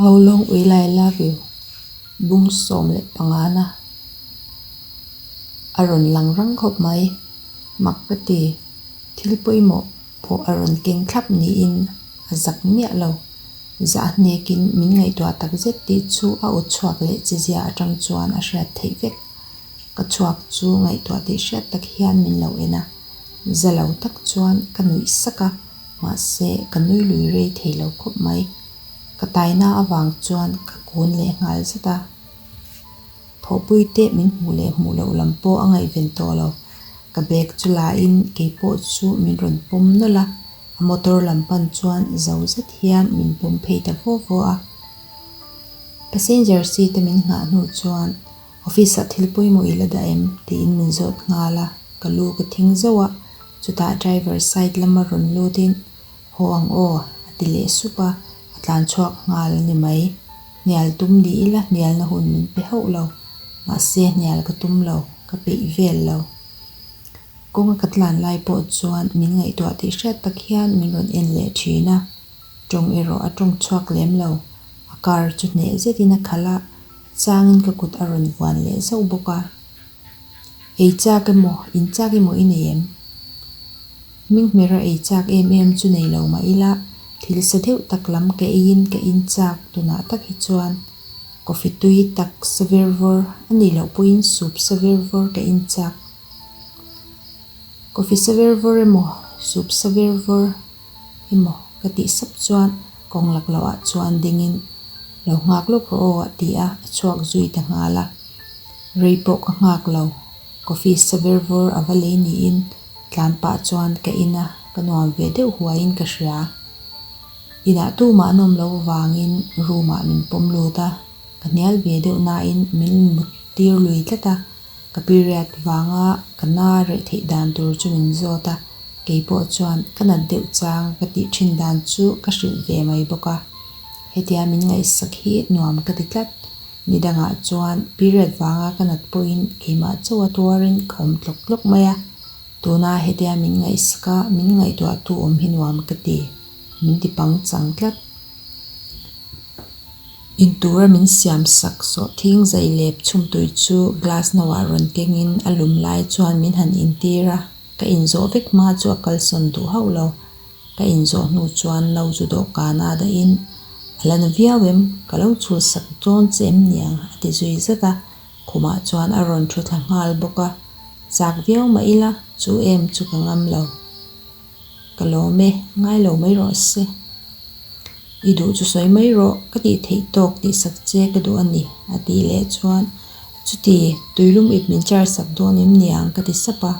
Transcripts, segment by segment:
How long will I love you? Bung 15 na a rawn lang rang khawp mai. Mak ka ti. Thil pawimawh pawh a rawn keng thlap niin a zak miah lo. Zah hnekin min ngaihtuah tak zet tih chu a aw chhuak leh chizia atang chuan a hriat theih vek. Ka chhuak chu ngaihtuah tih hriat tak hian min lo en a, za lo tak chuan ka nuih sak a, mahse ka nui lui rei thei lo khawp mai. Ka taina avang chuan ka kun leh nghal zat a. Thawhpui te min hmuh leh hmuh loh lam pawh a ngaihven tawh lo. Ka bag chu la in keipawh chu min rawn pawm nawlh a, a motor lam pan chuan zo zet hian min pawm phei ta vaw vaw a. Passenger seat a min nghah hnu chuan Office ah thil pawimawh i la dah em? tiin min zawt nghal a, ka lu ka thing zauh a, chutah driver side lama rawn lut in Haw ang aw, a ti leh sup a, a tlan chhuak nghal a ni mai. Hnial tum ni ila hnialna hun min pe hauh lo, mahse hnial ka tum lo, ka peih vel lo. Kawnga ka tlan lai pawh chuan min ngaihtuah tih hriat tak hian min rawn en leh thin a, tawng erawh a tawng chhuak lem lo. A car chu hneh zetin a khalh a, a changin ka kut a rawn vuan leh zauh bawk a. Ei chak emaw, in chak emaw i nei em? Hming hmera ei chak em em chu nei lo mah ila, thil sa deuh tak lam ka eiin ka in chak tunah tak hi chuan coffee tui tak sa ver vawr a nih loh pawhin soup sa ver vawr ka in chak. Coffee sa ver vawr emaw, soup sa ver vawr emaw ka tih sap chuan kawng lak loh ah chuan dingin lo nghak lawk rawh aw a ti a, a chhuak zui ta nghal a. Rei pawh ka nghak lo. Coffee sa ver vawr a va lei niin tlan pah chuan ka in a, ka nuam ve deuh huaiin ka hria. Inah tumah an awm loh vangin room ah min pawm lut a, ka hnial ve deuh nain min mut tir lui tlat a, ka period vanga ka na reh theih dan tur chu min zawt a, keipawh chuan ka nat deuh chang ka tih thin dan chu ka hrilh ve mai bawk a. Hetia min ngaihsak hi nuam ka ti tlat. Ni dangah chuan period vanga ka nat pawhin keimah chauh a tuarin ka awm tlawk tlawk mai a, tuna hetia min ngaihsak a, min ngaihtuahtu awm hi nuam ka ti, min ti pangchang tlat. Intura min siam sak sawh thing zai lep chhumtui chu glass no ah rawn kengin a lum lai chuan min han intir a, ka inzawh vek hma chu a kalsawn duh hauh lo. Ka inzawh hnu chuan no chu dawhkana dahin, A la na viau em? Ka lo chhul sak dawn che em niang? a ti zui zat a, khumah chuan a rawn thu thla nghal bawk a, chak viau mah ila chu em chu ka ngam lo. Ka lawm e, ngai lo mai rawh se. I duh chu sawi mai rawh, ka tih theih tawk tih sak che ka duh a ni, a tih leh chuan, Chuti, tuilum ip min charge sak dawn em niang? ka ti sap a.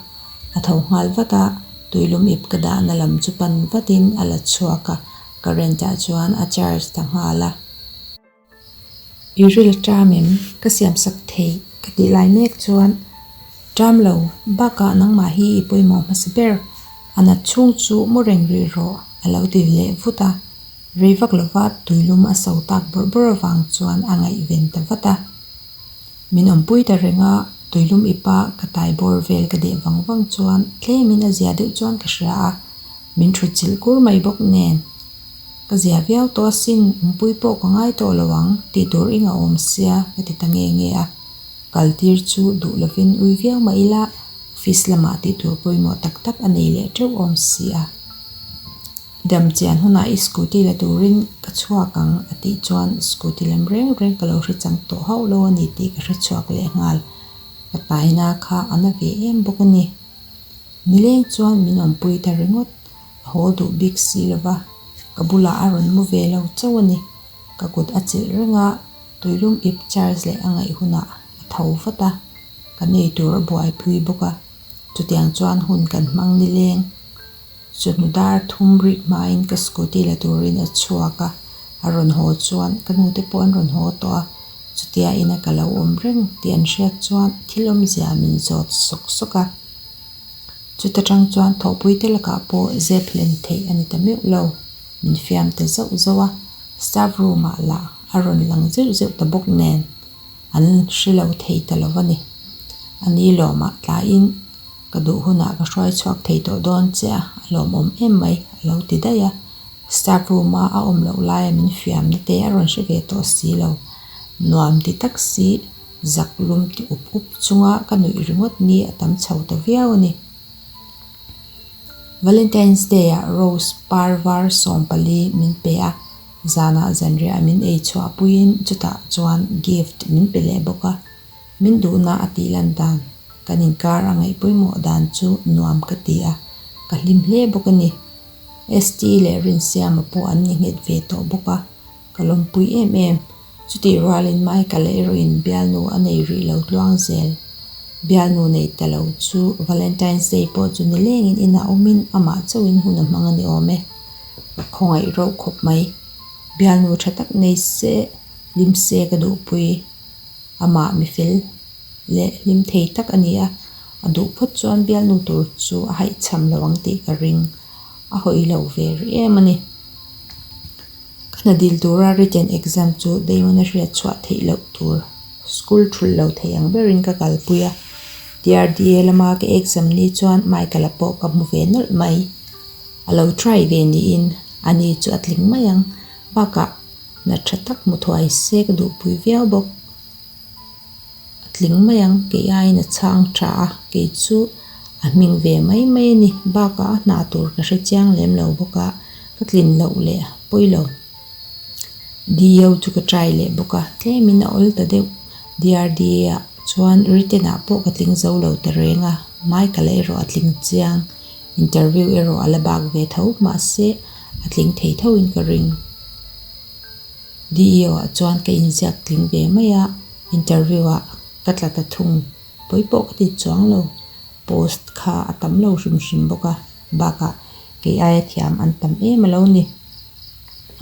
A tho nghal vat a, tuilum ip ka dahna lam chu pan vatin a la chhuak a, current ah chuan a charge ta nghal a. I ril ṭam em? Ka siam sak thei ka tih lai mek chuan ṭam lo, bakah nangmah hi i pawimawh hmasa ber, a nat chhung chu mu reng rih rawh a lo ti leh vut a, rei vak lova tuilum a so tak bawrh bawrh avang chuan a ngaihven ta vat a. Min awmpui ta reng a, tuilum ipa ka tai bawr vel ka deh vang vang chuan tlemin a zia deuh chuan ka hria a, min thut chilh kur mai bawk nen. Ka zia viau tawh asin, awmpui pawh ka ngai tawh lo ang tih tur ing a awm sia ka ti ta nge nge a. Kal tir chu duh lovin ui viau mah ila office lamah tih tur pawimawh tak tak a nei leh teuh awm si a. Dam chian hunah i scooty la turin ka chhuak ang a tih chuan scooty lem reng reng ka lo hre chang tawh hauh lo a ni tih ka hre chhuak leh nghal. Ka taina kha a na ve em bawk a ni. Nileng chuan min awmpui ta ringawt, a haw duh bik si lo va, ka bulah a rawn mu ve lo chauh a ni. Ka kut a chilh reng a, tuilum ip charge leh a ngaih hunah a tho vat a, ka nei tur a buaipui bawk a, chutiang chuan hun kan hmang nileng. Chawhnu dar thum rik hmain ka scooty la turin a chhuak a, a rawn haw chuan ka nute pawh an rawn haw tawh a, chutia ina ka lo awm reng tih an hriat chuan thil awmzia min zawt sawk sawk a. Chuta tang chuan thawhpui te lakah pawh zep hlen theih a ni ta meuh lo, min fiam ta zauh zauh a, staff room ah lah a rawn lang zeuh zeuh ta bawk nen an hre lo thei ta lo a ni. A ni lawmah tlaiin Ka duh hunah ka hruai chhuak thei tawh dawn che a, a lawmawm em mai, a lo ti daih a. Staff room a a awm loh laia min fiamna te a rawn hre ve tawh si lo. Nuam ti tak si, zak lum ti up up chunga ka nuih ringawt ni a tam chho ta viau a ni. Valentine's Day ah rose par var 14 min pe a, zanah zanriah min ei chhuah puiin chutah chuan gift min pe leh bawk a. Min duhna a tih lan dan, kan inkar a ngaih pawimawh dan chu nuam ka ti a, ka hlim hle bawk a ni. ST leh Rinsiama pawh an ni nghet ve tawh bawk a, ka lawmpui em em. Chutih rualin Michael erawhin bialnu a nei rih lo tluang zel. Bialnu nei ta lo chu Valentine's Day pawh chu nilengin inah awmin amah chauhin hun a hmang a ni awm e. Ka khawngaih rauh khawp mai. Bialnu tha tak nei se, hlim se ka duhpui. Amah mifel leh hlim thei tak a ni a, a duh phawt chuan bialnu tur chu a haihchham lo ang tih ka ring. A hawi lo ve rih em a ni. Ka hna dil tura written exam chu Damon-a hriat chhuah theih loh tur school thulh lo thei ang berin ka kalpui a. DRDA lama ka exam ni chuan Michael-a pawh ka hmu ve nawlh mai. A lo try ve niin ani chu a tling mai ang. Bakah hna tha tak hmu thuai se ka duhpui viau bawk. A tling mai ang, kei aiin a chhang tha a, kei chu a hming ve mai mai a ni. Bakah a hna tur ka hre chiang lem lo bawk a, ka tlin loh leh pawi lo. DO chu ka try leh bawk a, tlemin a awl ta deuh. DRDA ah chuan written ah pawh ka tling zo lo ta reng a, Michael erawh a tling chiang. Interview erawh a la bak ve tho, mahse a tling thei thoin ka ring. DEO ah chuan ka inziak tling ve mai a, interview ah ka tla ta thung. Pawi pawh ka ti chuang lo, post kha a tam lo hrim hrim bawk a, bakah kei aia thiam an tam em a lo ni.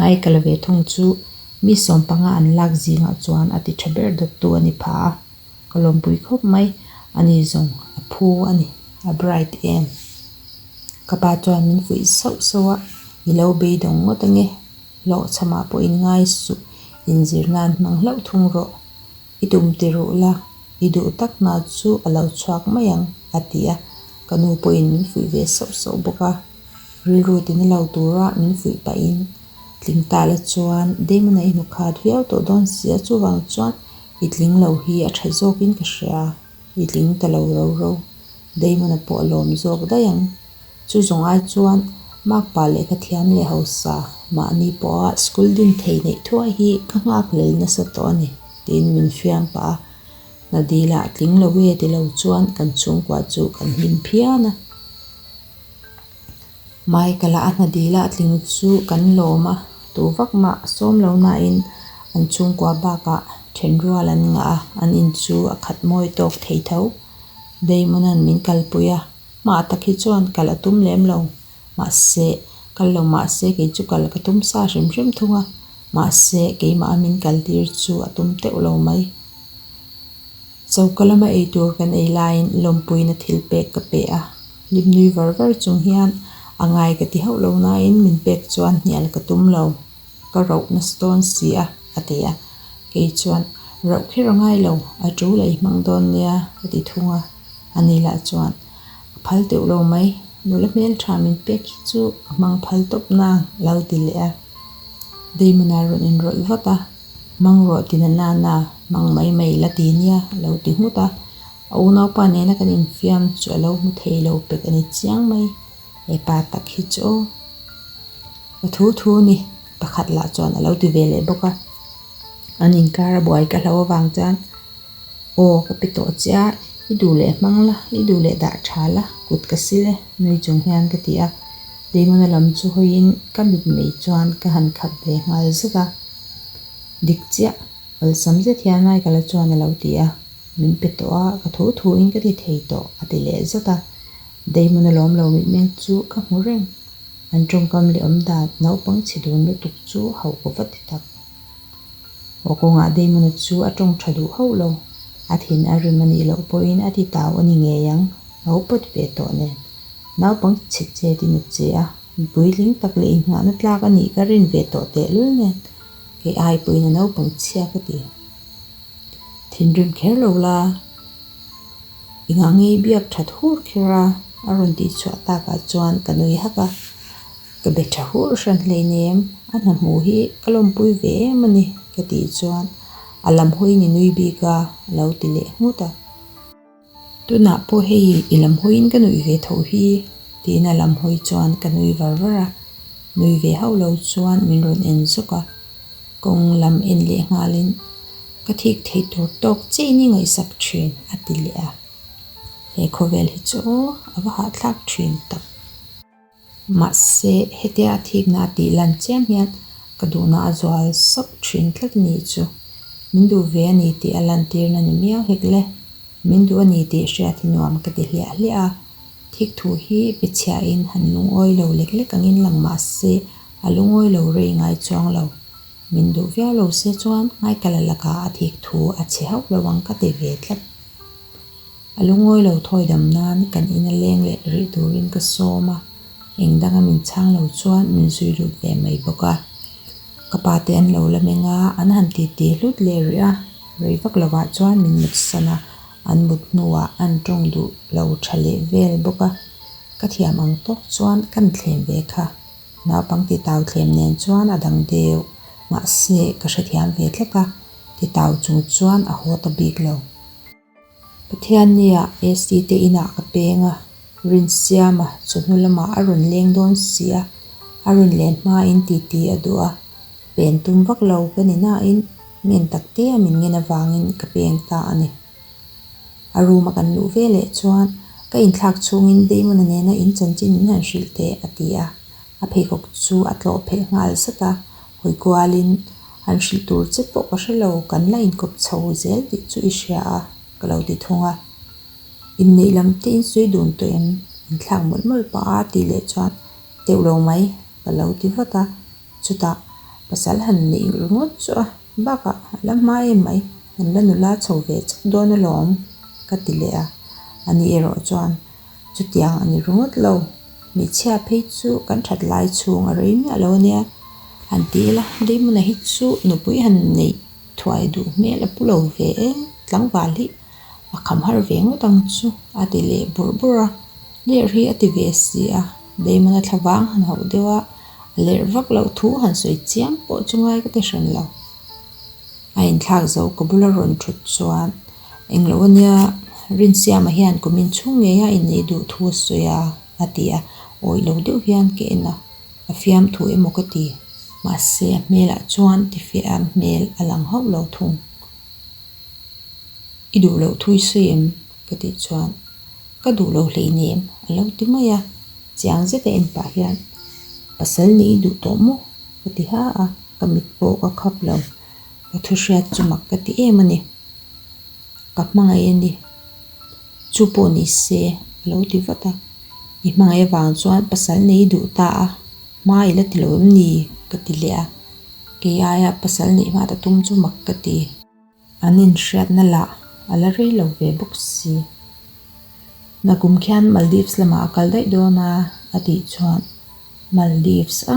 Ai ka la ve thung chu mi 15 an lak zingah chuan a ti tha ber dawttu a ni pha a. Ka lawmpui khawp mai, ani zawng a phu a ni, a bright em. Ka pa chuan min fuih sauh sauh a, I lo beidawng ngawt ange, hlawhchhamah pawh in ngai suh, inzir nan hmang hlauh thung rawh. I tum ti ruh la, i duh tak hna chu a lo chhuak mai ang, a ti a, ka nu pawhin min fuih ve sauh sauh bawk a, rilru tina lo tura min fuih pahin tling ta la chuan Damon-a i hmu khat viau tawh dawn si a, chuvang chuan I tling lo hi a tha zawkin ka hria, i tling ta lo ro ro. Damon-a pawh a lawm zawk daih ang. Chu zawng ai chuan makpa lehkha thiam leh hausa mahni pawha school din thei neih thuai hi ka nghakhlel nasa tawh a ni, tiin min fiam pah a. Hna dil ah tling lo e ti lo chuan kan chhungkua chu kan hlim phian a. Michael-a a hna dil ah tling chu kan lawm a, tu vak mah sawm lo nain an chhungkua bakah then rual an ngah a, an in chu a khat mawi tawk thei tho. Damon-a'n min kalpui a, hmah tak hi chuan kal a tum lem lo. Mahse, kal lo mahse kei chu kal ka tum sa hrim hrim thung a, mahse keimah a min kal tir chu a tum teuh lo mai. Choka lama ei tur kan ei laiin lawmpuina thil pek ka pe a, hlim nui var var chung hian a ngai ka ti hauh lo nain min pek chuan hnial ka tum lo, ka rauh nasa dawn si a, a ti a. Kei chuan, Rauh kher a ngai lo, a tul a i hmang dawn nia, ka ti thung a. Ani lah chuan, A phal teuh lo mai, nula hmeltha min pek hi chu ka hmang phal tawp nang, a lo ti leh a. Damon-a rawn inrawlh vat a. Hmang rawh ti na na na, hmang mai mai la ti nia a lo ti nghut a. A unaupa nena kan infiam chu a lo hmu thei lo pek a ni chiang mai. He pa tak hi chu aw. Ka thu thu ni, pakhat lah chuan a lo ti ve leh bawk a. An inkar a buai ka hlo avang chuan Aw ka pe tawh che a, i duh leh hmang la, i duh leh dah tha la, kut ka sil e, nui chung hian ka ti a. Damon-a lam chu hawiin ka mitmei chuan ka han khap ve nghal zet a. Dik chiah, awlsam zet hian Michael-a chuan a lo ti a, Min pe tawh a, ka thu thuin ka ti thei tawh, a ti leh zat a. Damon-a lawm lo mitmeng chu ka hmu reng. An tawngkam leh awm dan naupang chhe dun lutuk chu hauh ka va ti tak. Aw kawngah Damon-a chu a tawng tha duh hauh lo. A thin a rim a nih loh pawhin a ti tau a ni ngei ang, a upat ve tawh nen. Naupang chhe chetin a che a. Puitling tak leh inngahna tlak a nih ka rin ve tawh tehlul nen, kei ai pawhin a naupang chhia ka ti. Thinrim kher lo la, i ngah ngei biak that hur kher a, a rawn tih chhuah takah chuan ka nui hak a. Ka be tha hur hran hleinem, a hna hmuh hi ka lawmpui ve em a ni ka tih chuan a lam hawiin i nui bik a, a lo ti leh nghut a. Tunah pawh hei i lam hawiin ka nuih ve tho hi tiin a lam hawi chuan ka nui var var a, nui ve hauh lo chuan min rawn en zawk a, kawng lam en leh nghalin ka thik theih tur tawk chiahin i ngaihsak thin a ti leh a, he khawvel hi chu a va hahthlak thin tak. Mahse, hetia a thikna a tih lan chiam hian ka duhna a zual sauh thin tlat a nih chu. Min duh ve a ni tih a lantirna ni miau hek le. Min duh a ni tih hriat hi nuam ka ti hliah hliah a. Thik thu hi pe chhiahin han lungawi lo lek lek angin lang mah se a lungawi lo rei ngai chuang lo. Min duh viau lo se chuan ngaikala lakah a thik thu a chhe hauh lo ang ka ti ve tlat. A lungawi lo thawi dam nan kan in a leng leh rih turin ka sawm a, eng danga min chhang lo chuan min zui lut ve mai bawk a. Ka pa te an lo la meng a, an han titi hlut leh rih a, rei vak lovah chuan min mut san a, an mut hnuah an tawng duh lo tha leh vel bawk a, ka thiam ang tawk chuan kan thlem ve kha. Naupang titau thlem nen chuan a dang deuh, mahse ka hrethiam ve tlat a, titau chung chuan a haw ta bik lo. Pathiannia AC te inah ka peng a, Rinsiama chawhnu lamah a rawn leng dawn si a, a rawn len hmain titi a duh a, pen tum vak lo ka ni nain ngen tak te a min ngen avangin ka peng ta a ni. A room a kan luh ve leh chuan ka inthlak chhungin Damon-a nena in chanchin min han hrilh teh a ti a, A pheikhawk chu a tlawh phelh nghal zat a, hawi kualin han hrilh tur che pawh ka hre lo, kan la inkawp chho zel tih chu i hria a, ka lo ti thung a. Inneih lam te in sawi dun tawh em? Inthlak mawlh mawlh pah a tih leh chuan teuh lo mai, ka lo ti vat a. Chutah pasal han neih ringawt chu a, bakah a la hma em mai, kan la nula chho ve chak dawn alawm, ka ti leh a. Ani erawh chuan Chutiang a ni ringawt lo. Hmeichhia phei chu kan that lai chhung a rei miah lo ania. Han ti ila, Damon-a hi chu nupui han neih thuai duh hmel a pu lo ve e, tlangval hi a kham har ve ngawt ang chu a ti leh bawrh bawrh a. Lerh hi a ti ve si a, Damon-a thla vang han hauh deuh a, a lerh vak loh thu han sawi chiam pawh chu ngai ka ti hran lo. A inthlak zo ka bula rawn thut chuan Englo ania Rinsiama hian kumin chhung ngei a inneih duh thu a sawi a, a ti a, awih lo deuh hian ka en a, a fiamthu emaw ka ti, mahse a hmelah chuan tifiah hmel a lang hauh lo thung. I duh loh thu i sawi em? ka tih chuan ka duh lo hleinem a lo ti mai a, chiang zeta en pah hian pasal nih i duh tawh maw? ka ti ha a, ka mit pawh ka khap lo, ka thu hriat chu mak ka ti em a ni. Ka hmangaih a ni. Chu pawh ni se, a lo ti vat a. I hmangaih avang chuan pasal nei duh ta a, hma i la ti lo em ni? ka ti leh a. Kei aia pasal neih hma ta tum chu mak ka ti. An inhriatna lah a la rei lo ve bawk si. Nakum khian Maldives lamah a kal daih dawn a, a tih chuan Maldives a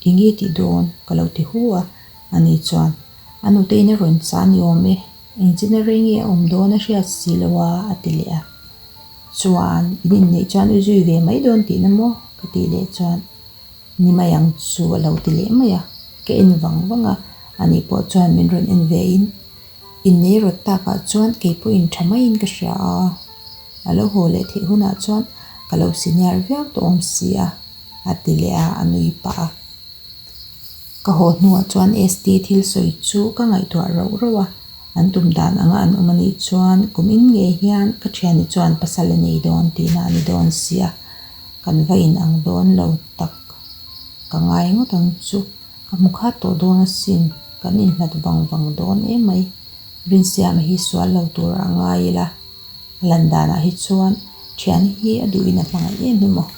eng nge tih dawn ka lo ti hu a, ani chuan a nute in a rawn chah ni awm e, engchina rei nge a awm dawn a hriat si lo a, a ti leh a. Chuan in inneih chuan u zui ve mai dawn tihna maw? ka tih leh chuan ni mai ang chu a lo ti leh mai a, ka en vang vang a, ani pawh chuan min rawn en ve in innei rawt takah chuan kei pawhin tha maiin ka hria a, a lo haw leh theih hunah chuan ka lo senior viau tawh awm si a, a ti leh a, a nui pah a. Ka haw hnuah chuan ST thil sawi chu ka ngaihtuah rauh rauh a, an tum dan anga an awm anih chuan kum in ngei hian ka thiani chuan pasal a nei dawn tihna a ni dawn si a, kan va in ang dawn lo tak ka ngai ngawt ang chu, ka hmu khat tawh dawn asin, kan inhlat vang vang dawn em mai, Rinsiama hi sual lo tur a ngai ila. A lan danah hi chuan thiani hi a duhin a hmangaih em hi maw?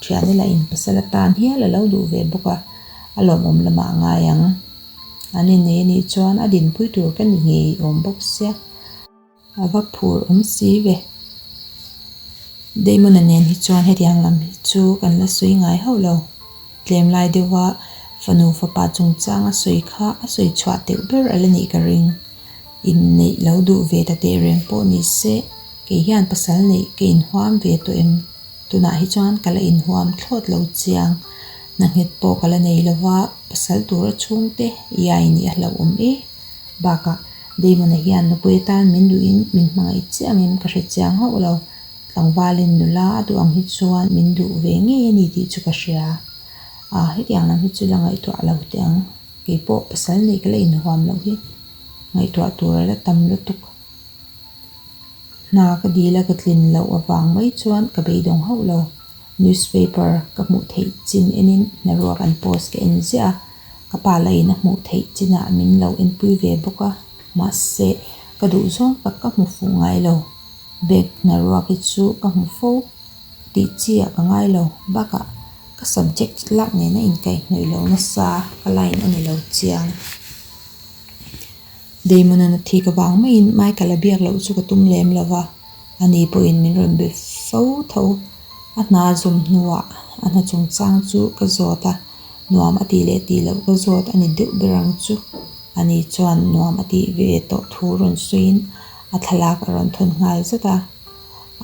Thiani lah in pasal atan hial a lo duh ve bawk a, a lawmawm lamah a ngai ang. An innei anih chuan a dinpui tur ka ni ngei awm bawk sia. A va phur awm si ve. Damon-a nen hi chuan hetiang lam hi chu kan la sawi ngai hauh lo. Tlem lai deuha fanu fapa chungchang a sawi kha a sawi chhuah teuh ber a la nih ka ring. Inneih lo duh ve ta teh reng pawh ni se, kei hian pasal neih ka inhuam ve tawh em? Tunah hi chuan ka la inhuam thlawt lo chiang. Hna nghet pawh ka la nei lo va, pasal tura chhungte iai nih a hlauhawm e. Bakah, Damon-a hian nupui atan min duhin min hmangaih chiah angem ka hre chiang hauh lo. Tlangvalin nula a duh ang hi chuan min duh ve ngei a ni tih chu ka hria. A, hetiang lam hi chu la ngaihtuah lo teh ang. Kei pawh pasal neih ka la inhuam loh hi ngaihtuah tur a la tam lutuk. Hna ka dil a ka tlin loh avang mai chuan ka beidawng hauh lo. Newspaper ka hmuh theih chin enin hnaruak an post ka en ziah a, ka pa lahin a hmuh theih chinah min lo enpui ve bawk a, mahse ka duh zawng tak ka hmu fuh ngai lo. Bank hnaruak hi chu ka hmu fo ka tih chi ah ka ngai lo, bakah ka subject lak nena inkaihhnawih lo nasa ka line a ni lo chiang. Damon-a na thik avang maiin Michael-a biak loh chu ka tum lem lo va, ani pawhin min rawn be fo tho. A hna zawm hnuah a hna chungchang chu ka zawt a, nuam a tih leh tih loh ka zawt a ni deuh ber ang chu. Ani chuan nuam a tih ve tawh thu rawn sawiin a thlalak a rawn thawn nghal zat a,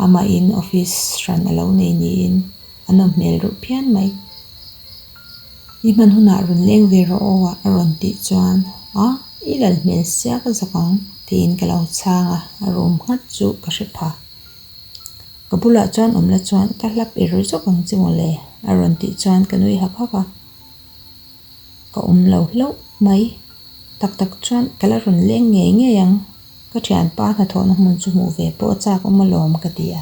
amahin office hran a lo nei niin a nawm hmel reuh phian mai. I hman hunah rawn leng ve rawh aw a rawn tih chuan a i lal hmel sia ka zak ang tiin ka lo chhang a, a room nghat chu ka hre pha. Ka bulah chuan awm la chuan ka hlap er zawk ang che mawle a rawn tih chuan ka nui hak hak a, ka awm lo hlauh mai. Tak tak chuan ka la rawn leng ngei ngei ang, ka thianpa hnathawhna hmun chu hmuh ve pawh a chak awm alawm ka ti a.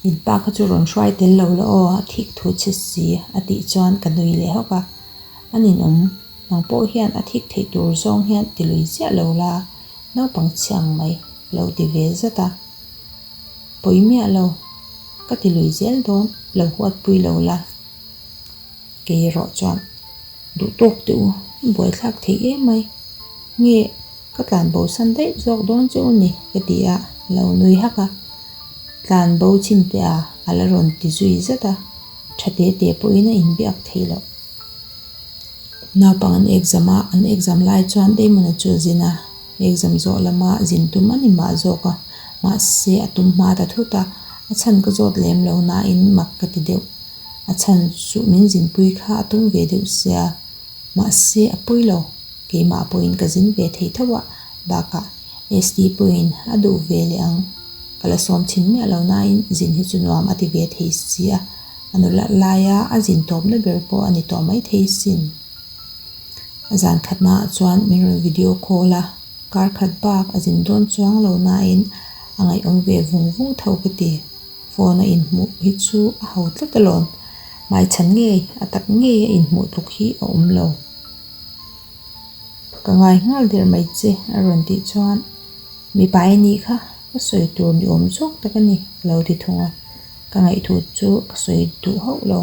In pa kha chu rawn hruai tel lo la aw, a thik thu che si a tih chuan ka nui leh hawk a. A ninawm, nang pawh hian a thik theih tur zawng hian ti lui chiah lo la, naupang chhiang mai ka lo ti ve zat a. Pawi miah lo, ka ti lui zel dawn, lo huatpui lo la. Kei erawh chuan duh tawk teh u, i buaithlak theih em mai. Nge ka tlan bo san daih zawk dawn che u ni ka ti a, a lo nui hak a. Tlan bo chin teh a, a la rawn ti zui zat a, tha te te pawhin a inbiak theih loh. Naupang an exam a, an exam lai chuan Damon-a chu a zin a, exam zawh lama zin tum a ni mah zawk a, mahse a tum hma ta thut a, a chhan ka zawt lem lo nain mak ka ti deuh. A chhan chu min zinpui kha a tum ve deuh sia, mahse a pawi lo, keimah pawhin ka zin ve thei tho a, bakah SD pawhin a duh ve leh ang. Ka la sawm thin miah lo nain zin hi chu nuam a ti ve thei si a, a nula laia a zin tawpna ber pawh a ni tawh mai thei sin. A zan khatnaah chuan min rawn video call a, kar khat bak a zin dawn chuang lo nain a ngaihawm ve vung vung tho ka ti. Phone a inhmuh hi chu a ho tlat alawm. Hmaichhan ngei, a tak ngei a inhmuh tluk hi a awm lo. Ka ngai nghal der mai che a rawn tih chuan mipa i nih kha ka sawi tur ni awm zawk tak a ni ka lo ti thung a. Ka ngaihthu chu ka sawi duh hauh lo.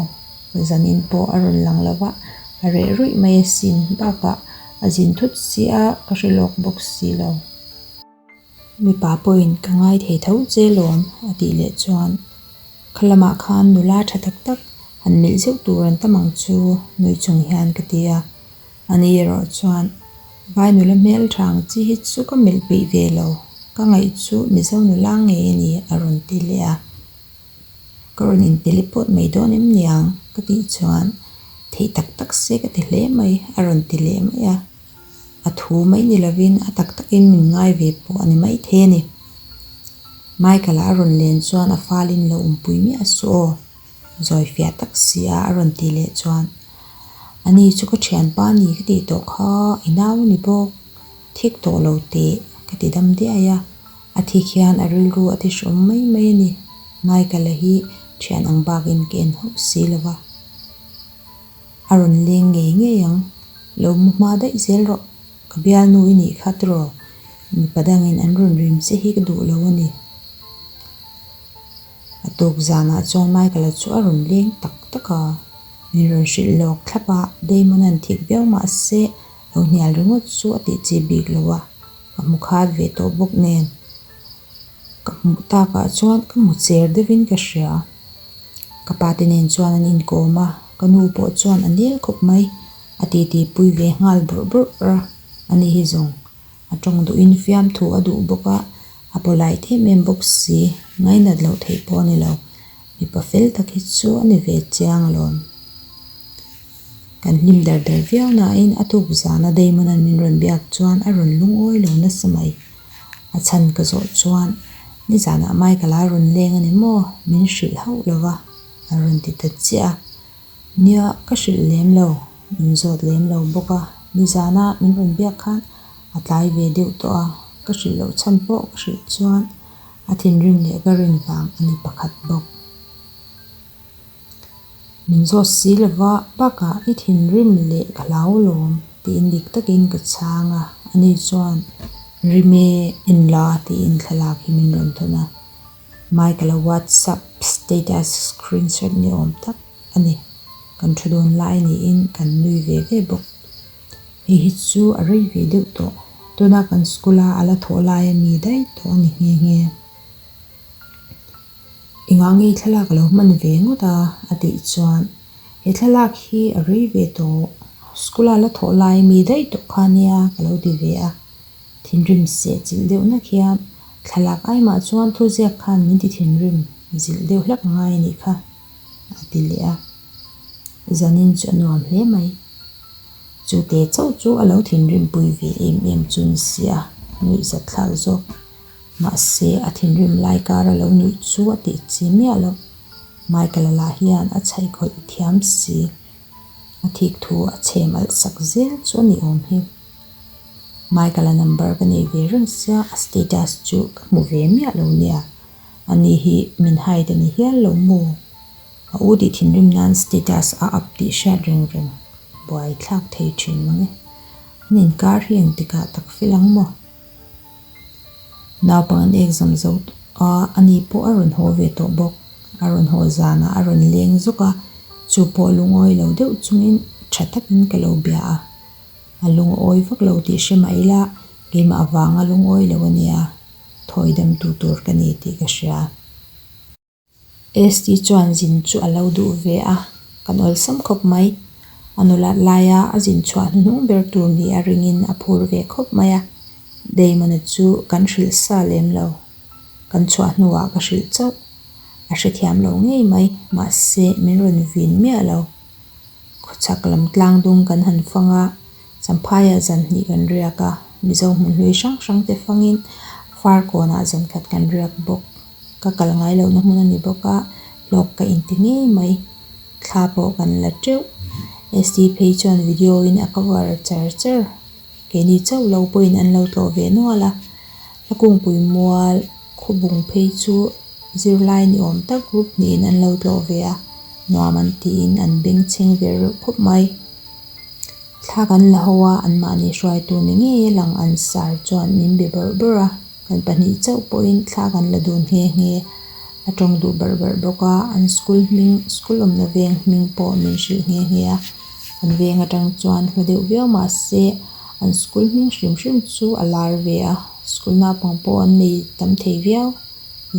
Zanin pawh a rawn lang lo va, a reh ruih mai asin. Bakah a zin thut si a, ka hre lawk bawk si lo. Mipa pawhin ka ngai thei tho che lawm a tih leh chuan kha lamah khan nula tha tak tak han melh zeuh tur an tam ang chu nui chung hian ka ti a. Ani erawh chuan vai nula hmel tha ang chi hi chu ka melh peih ve lo, ka ngaih chu Mizo nula ngei a ni a rawn ti leh a. Ka rawn in teleport mai dawn em niang ka tih chuan theih tak tak se ka ti hle mai a rawn ti leh mai a. A thu mai ni lovin a tak takin min ngai ve pawh a ni maithei a ni. Michael-a a rawn len chuan a falin lo awmpui miah suh aw, zawi fiah tak si a a rawn tih leh chuan a ni chu ka thianpa ni ka tih tawh kha i nau a ni bawk, thik tawh lo teh ka ti dam diai a, a thik hian a rilru a ti hrawm mai mai a ni. Michael-a hi thian ang bakin ka en hauh si lo va. A rawn leng ngei ngei ang. Lo mu hma daih zel rawh. Ka bialnu i nih kha tiraw? Mipa dangin an rawn rim che hi ka duh lo a ni. A tuk zanah chuan Michael-a chu a rawn leng tak tak a. Min rawn hrilh lawk thlap a, Damon an thik viau mah se lo hnial ringawt chu a tih chi bik lo a, ka hmu khat ve tawh bawk nen. Ka hmuh takah chuan ka hmu cher deuhin ka hria. Ka pa te nen chuan an inkawm a, ka nu pawh chuan a nel khawp mai. A titi pui ve nghal bawrh bawrh a, ani hi zawng a tawng duhin fiamthu a duh bawk a, a polite em em bawk si, ngainat loh theih pawh a ni lo. Mipa fel tak hi chu a ni ve chiang alawm. Kan hlim dar dar viau nain a tuk zana Damon-a'n min rawn biak chuan a rawn lungawi lo nasa mai. A chhan ka zawh chuan, Nizanah Michael-a rawn leng a ni maw? Min hrilh hauh lo va, a rawn ti ta chiah a. Nia, ka hrilh lem lo, min zawt lem lo bawk a. Nizana min rawn biak khan a tlai ve deuh tawh a, ka hrilh loh chhan pawh ka hrilh chuan a thinrim leh ka rin vang a ni pakhat bawk. Min zawt si lova, bakah i thinrim leh ka hlau lawm tiin dik takin ka chhang a, ani chuan Rime en la tiin thlalak hi min rawn thawn a. Michael-a WhatsApp status screenshot ni awm tak a ni. Kan thu dawn lai niin kan nui ve ve bawk. Hei hi chu a rei ve deuh tawh. Tuna kan school-a a la thawh lai a mi daih tawh a ni nghe nghe. Engah nge thlalak a lo hman ve ngawt a? a tih chuan, He thlalak hi a rei ve tawh, school-a la thawh lai mi daih tawh kha nia ka lo ti ve a. Thinrim seh chilh deuh nak hian thlalak aimah chuan thuziak khan min ti thinrim zilh deuh hlak a ngai a nih kha, a ti leh a. Zanin chu a nuam hle mai. Chute chauh chu a lo thinrim pui ve em em chu ni sia, nuihzat thlak zawk. Mahse, a thinrim lai kara lo nuih chu a tih chi miah loh. Michael-a lah hian a chhaihkhawlh thiam si. A thik thu a chhem alh sak zel chu a ni awm hi. Michael-a number ka nei ve reng sia, a status chu ka hmu ve miah lo nia. Ani hi min hide a ni hial lo maw? A u tih thinrim nan status a up tih hriat reng reng buai thlak thei thin mang e. An inkar hi engtikah tak fel ang maw? Naupang an exam zo a, ani pawh a rawn haw ve tawh bawk. A rawn haw zanah a rawn leng zuk a, chu pawh lungawi lo deuh chungin tha takin ka lo bia a. A lungawi vak lo tih hre mah ila keimah avanga lungawi lo a nia, thawi damtu tur ka ni tih ka hria. Esti chuan zin chu a lo duh ve a, kan awlsam khawp mai. A nulat laia a zin chhuah hnuhnung ber tur ni a ringin a phur ve khawp mai a. Damon-a chu kan hrilh sa lem lo. Kan chhuah hnuah ka hrilh chauh. A hrethiam lo ngei mai, mahse min rawn vin miah lo. Khawchhak lam tlang dung kan han fang a, Champhaiah zan hnih kan riak a, Mizo hmun hlui hrang hrang te fangin Farkawnah zan khat kan riak bawk. Ka kal ngai lohna hmun a ni bawk a, hlawk ka inti ngei mai. Thla pawh kan la teuh. ST phei chuan video in a cover char char. Keini chauh lo pawhin an lo tlawh ve nual a. Hla kungpui mual khawbung phei chu zirlai ni awm tak group hnihin an lo tlawh ve a, nuam an tiin an bengchheng ve reuh khawp mai. Thla kan la ho a, anmahni hruaitu ni ngei a lang an sar chuan min be bawrh bawrh a, kan pahnih chauh pawhin thla kan la dun nghe nghe. A tawng duh barh barh bawk a, an school hming, school awmna veng hming pawh min hrilh nghe nghe a. An veng atang chuan hla deuh viau mah se an school hming hrim hrim chu a lar ve a, school naupang pawh an nei tam thei viau,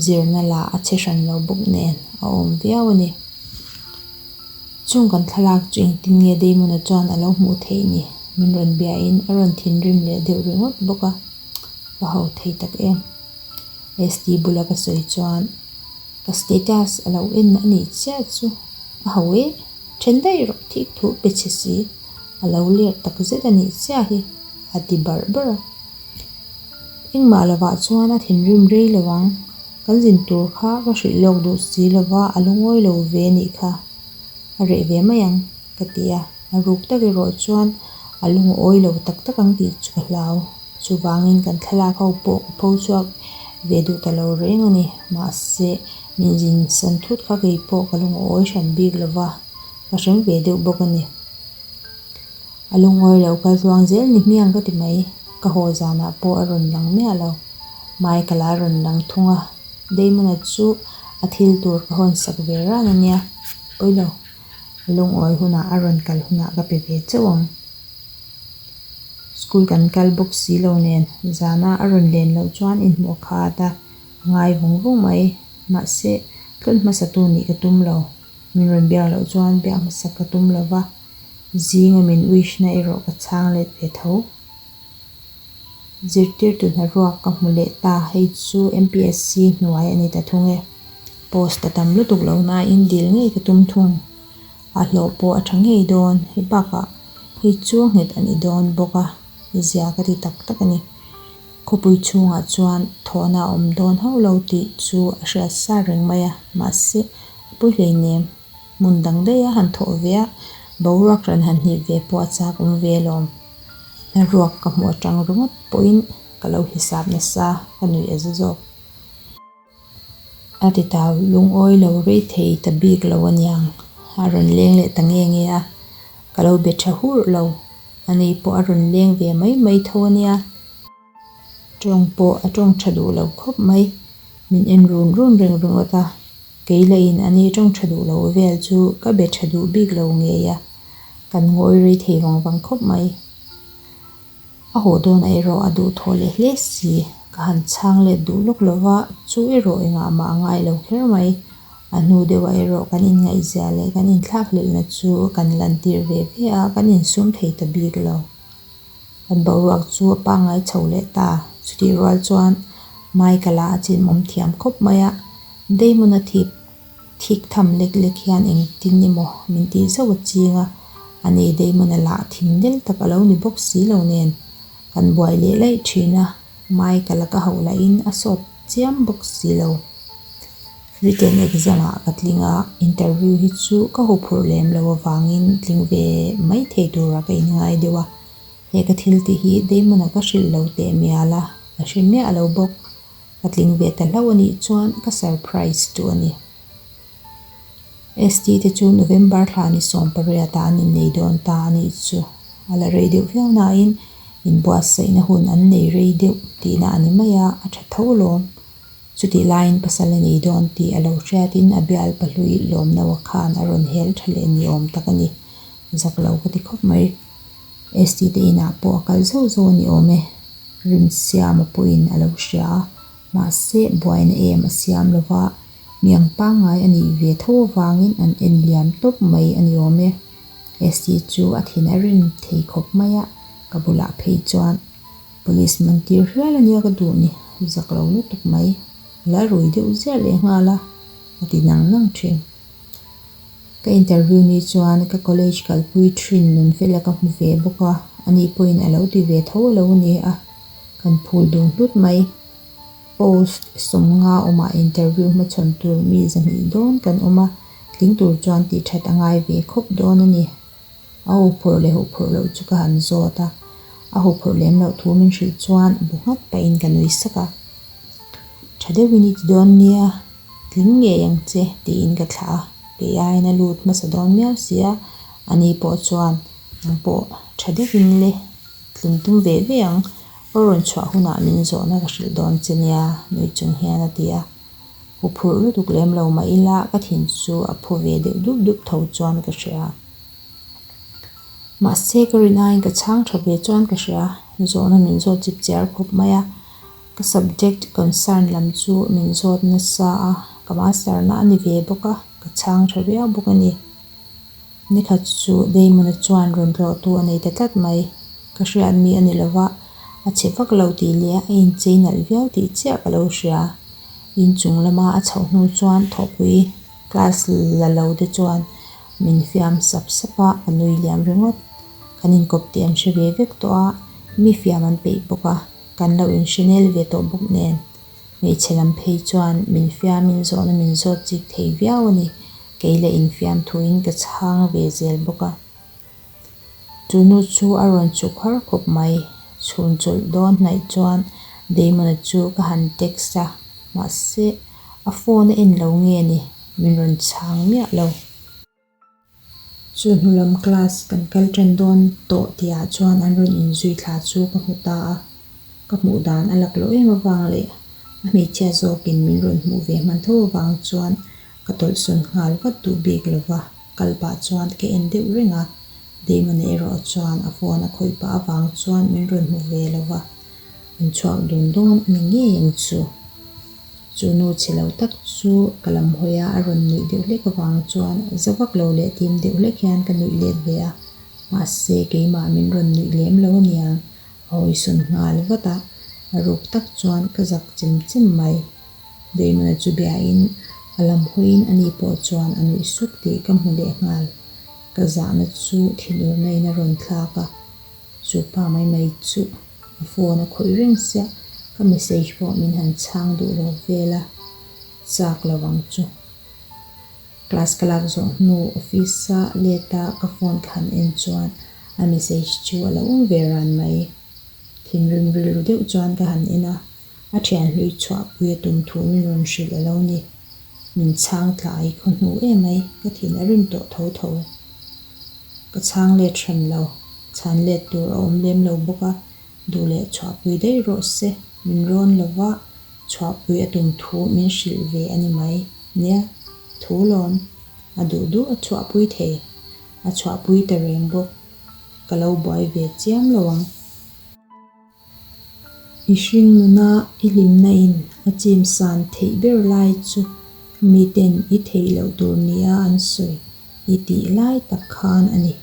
zirna lah a chhe hran lo bawk nen a awm viau a ni. Chung kan thlalak chu engtin nge Damon-a chuan a lo hmuh theih ni? Min rawn biain a rawn thinrim leh deuh ringawt bawk a, ka ho thei tak em. ST bula ka sawi chuan ka status a lo en a nih chiah chu a ho e, then daih rawh thik thu pe chhe si, a lo ler tak zet a nih chiah hi a ti barh barh a. Engmah lovah chuan a thinrim rei lo ang. Kan zin tur kha ka hrilh lawk duh si lova a lungawi lo ve nih kha a reh ve mai ang ka ti a, a ruk tak erawh chuan a lungawi lo tak tak ang tih chu ka hlau. Chuvangin kan thlalak ho pawh ka pho chhuak ve duh ta lo reng a ni. Mahse, min zin san thut kha kei pawh ka lungawi hran bik lova ka hrem ve deuh bawk a ni. A lungawi lo kal tluang zel ni hmiang ka ti mai. Ka haw zanah pawh a rawn lang miah lo. Michael a rawn lang thung a, Damon-a chu a thil tur ka hawn sak ve ran a nia. Pawi lo, a lungawi hunah a rawn kal hunah ka pe ve chauh ang. School kan kal bawk si lo nen, zana a rawn len loh chuan inhmuh a khat a, a ngai vawng vawng mai. Mahse, tlawn hmasa tu nih ka tum lo. Min rawn biak loh chuan biak hmasak ka tum lo va, zinga min wish na erawh ka chhang let ve tho. Zirtirtu hnaruak ka hmu leh ta, hei chu MPSC hnuai a ni ta thung e. Post a tam lutuk lo nain dil ngei ka tum thung. A hlawh pawh a tha ngei dawn, hei bakah hei chu a nghet a ni dawn bawk a, zia ka ti tak tak a ni. Khawpui chhungah chuan thawhna a awm dawn hauh lo tih chu a hriat sa reng mai a, mahse a pawi hleinem. Hmun dang daih a han thawh ve a, boruak ran han hnip ve pawh a chak awm ve alawm. Hnaruak ka hmuh atang ringawt pawhin ka lo hisap nasa, ka nuih a za zawk. A ti tau lungawi lo rei thei ta bik lo aniang, a rawn leng leh ta nge nge a, ka lo be tha hurh lo, ani pawh a rawn leng ve mai mai tho ania. Tawng pawh a tawng tha duh lo khawp mai, min en run run reng ringawt a, kei lahin ani tawng tha duh lo vel chu ka be tha duh bik lo ngei a, kan ngawi rei thei vang vang khawp mai. A haw dawnah erawh a duhthawh leh hle si, ka han chhang let duh lawk lo va, chu erawh engah mah a ngai lo kher mai. A hnu deuhah erawh kan inngaihzia leh kan inthlakhlelhna chu kan lantir ve ve a, kan insum thei ta bik lo. Kan boruak chu a pangngai chho leh ta. Chutih rual chuan Michael-a a chimawm thiam khawp mai a, Damon-a thip thik tham lek lek hian engtin emaw min tih zauh a ching a, ani Damon-a lah thin del tak a lo ni bawk si lo nen kan buai leh laih thin a, Michael-a ka hauh lahin a sawt chiam bawk si lo. Written exam ah ka tling a, interview hi chu ka huphurh lem lo avangin tling ve mai thei turah ka inngai deuh a, he ka thil tih hi Damon-a ka hrilh lo teh mial a, a hre miah lo bawk. Ka tling ve ta hlauh a nih chuan ka surprise duh a ni. ST te chu November thla ni 18 ah an innei dawn ta a nih chu. A la rei deuh viau nain inbuatsaihna hun an nei rei deuh tihna a ni mai a, a tha tho alawm. Chutih laiin pasal a nei dawn tih a lo hriatin a bial pahlui lawmnaua khan a rawn hel tha leh ni awm tak a ni. Zak lo ka ti khawp mai. ST te inah pawh a kal zauh zauh a ni awm e. Rinsiama pawhin a lo hria a, mahse buaina em a siam lo va, mi ang pangngai a nih ve tho avangin an en liam tawp mai a ni awm e. ST chu a thin a rim thei khawp mai a, ka bulah phei chuan Police man tir hial a nia ka duh ni, zak lo lutuk mai, la rui deuh ziah leh nghal a, a ti nang nang thin. Ka interview ni chuan ka college kalpui thin Nunfela ka hmu ve bawk a, ani pawhin a lo ti ve tho a lo ni a, kan phul dun hlut mai. Post 50 awmah interview hmachhawn tur mi 200 dawn kan awm a, tling tur chuan tih that a ngai ve khawp dawn a ni. A huphurh leh huphurh loh chu ka han zawt a, a huphurh lem loh thu min hrilh chuan bu nghat pahin ka nui sak a. Tha deuhin i ti dawn nia, tling ngei ang che tiin ka thlah a, kei aiin a lut hmasa dawn miau si a, ani pawh chuan nang pawh tha deuhin le tling tum ve ve ang, aw rawn chhuah hunah min zawhna ka hrilh dawn che nia nui chung hian a ti a. Huphurh lutuk lem lo mah ila ka thin chu a phu ve deuh dup dup tho chuan ka hria. Mahse ka rin aiin ka chhang tha ve chuan ka hria. Zawhna min zawt chip chiar khawp mai a. Ka subject concern lam chu min zawt nasa a, ka master na a ni ve bawk a, ka chhang tha viau bawk a ni. Nikhat chu Damon-a chuan rawn tlawhtu a nei ta tlat mai. Ka hriat mi a ni lo va, a chhe vak lo tih leh a inchei nalh viau tih chiah ka lo hria. Inchung lama a chhoh hnu chuan thawhpui class la lo te chuan min fiam sap sap a, ka nui liam ringawt. Kan inkawp tih an hre ve vek tawh a, mi fiam an peih bawk a, kan lo inhre nel ve tawh bawk nen. Hmeichhe lam phei chuan min fiamin zawhna min zawt chik thei viau a ni. Kei leh infiam thuin ka chhang ve zel bawk a. Chu nu chu a rawn chuk har khawp mai. Chhun chawlh dawn hnaih chuan Damon-a chu ka han text a, mahse a phone a en lo nge ni, min rawn chhang miah lo. Chu hnu lam class kan kal tan dawn tawh tihah chuan an rawn inzui thla chu ka hmu ta a, ka hmuh dan a lak loh em avang leh a hmeichhia zawkin min rawn hmuh ve hman tho avang chuan ka tawlhsawn nghal vat duh bik lo va, kal pah chuan ka en deuh reng a, Damon-a erawh chuan a phone a khawih pah avang chuan min rawn hmu ve lo va, an chhuak dun dawn a ni ngei ang chu. Chu nu chhe lo tak chu ka lam hawi a, a rawn nuih deuh hlek avang chuan za vak lo leh tim deuh hlek hian ka nuih let ve a, mahse keimah min rawn nuih lem lo aniang, a hawisawn nghal vat a, a ruk tak chuan ka zak chem chem mai. Damon-a chu biain a lam hawiin ani pawh chuan a nuih suk tih ka hmu leh nghal. Ka zahna chu thinurna in a rawn thlak a, chu pa mai mai chu a phone a khawih reng sia, ka message pawh min han chhang duh lo vel a, chak lo ang chu. Class ka lak zawh hnu office a let a ka phone ka han en chuan a message chu a lo awm ve ran mai. Thinrim rilru deuh chuan ka han en a, a thian hlui chhuahpui a tum thu min rawn hrilh a lo ni. Min chhang tlai khaw hnu em mai, ka thin a rim tawh tho tho. Ka chhang let hran lo, chhan let tur a awm lem lo bawk a, duh leh chhuahpui daih rawh se, min rawn lo va, chhuahpui a tum thu min hrilh ve a ni mai. Nia, thu lawm, a duh duh a chhuahpui thei, a chhuahpui ta reng bawk. Ka lo buai ve chiam lo ang. I hring nuna i hlimna in a chim san theih ber lai chu miten i theih loh tur nia an sawi i tih lai tak khan a ni.